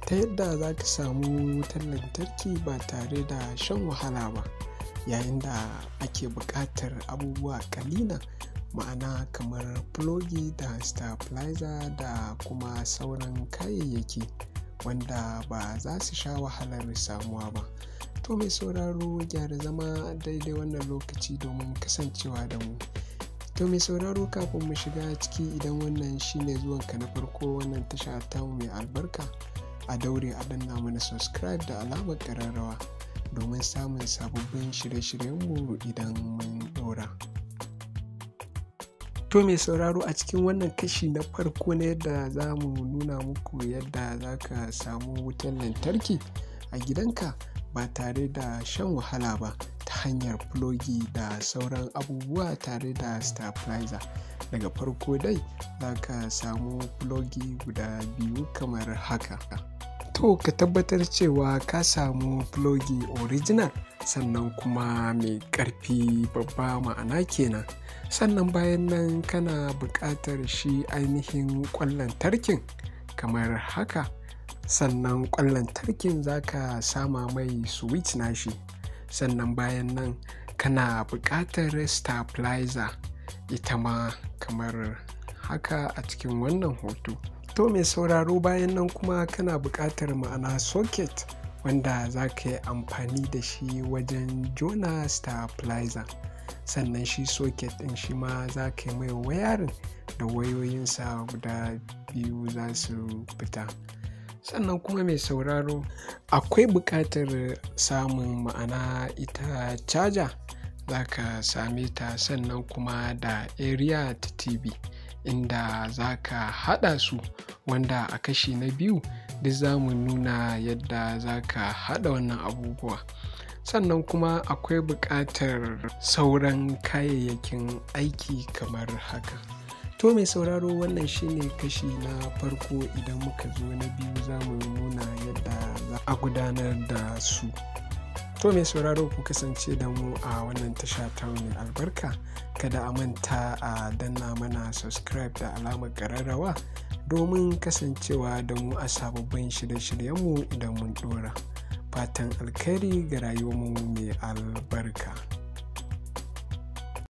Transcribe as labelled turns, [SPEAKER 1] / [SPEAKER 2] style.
[SPEAKER 1] Ta yadda za ka samu wutar lantarki ba tare da shan wahala ba, yayin da ake buƙatar abubuwa ƙalilan, ma'ana kamar fulogi da stabilizer da kuma sauran kayayyaki wanda ba za su sha wahalar samuwa ba. To mai sauraro, gyara zama daidai wannan lokaci domin kasancewa da mu. To mai sauraro, kafin mu shiga ciki, idan wannan shine zuwanka na farko wannan tasha tamu mai albarka, a daure a danna mana subscribe da alamar ƙararrawa domin samun sababbin shirye-shiryenmu idan mun ɗora. To mai sauraro, a cikin wannan kashi na farko na yadda za mu nuna muku yadda za ka samu wutar lantarki a gidanka ba tare da shan wahala ba ta hanyar fulogi da sauran abubuwa tare da stabilizer. Daga farko dai za ka samu fulogi guda biyu kamar haka. To ka tabbatar cewa ka samu fulogi original, sannan kuma mai ƙarfi babba, ma'ana kenan. Sannan bayan nan kana buƙatar shi ainihin ƙwan lantarkin kamar haka. Sannan ƙwan lantarkin za ka sama mai switch nashi. Sannan bayan nan kana buƙatar stabilizer ita ma kamar haka a cikin wannan hoto. To mai sauraro, bayan nan kuma kana buƙatar, ma'ana, socket wanda za ka yi amfani da shi wajen jona stabilizer. Sannan shi socket ɗin shi ma za ka yi mai wiring da wayoyinsa guda biyu za su fita. Sannan kuma mai sauraro, akwai buƙatar samun, ma'ana, ita caja za ka same ta, sannan kuma da area ta TV inda za ka haɗa su, wanda a kashi na biyu duk za mu nuna yadda za ka haɗa wannan abubuwa. Sannan kuma akwai buƙatar sauran kayayyakin aiki kamar haka. To mai sauraro, wannan shine kashi na farko. Idan muka zo na biyu, za mu nuna yadda za a gudanar da su. To mai sauraro, ku kasance da mu a wannan tasha ta mai albarka. Kada a manta a danna mana subscribe da alamar ƙararrawa domin kasancewa da mu a sababbin shirye-shiryenmu idan mun ɗora. Fatan alkhairi ga rayuwarmu mai albarka.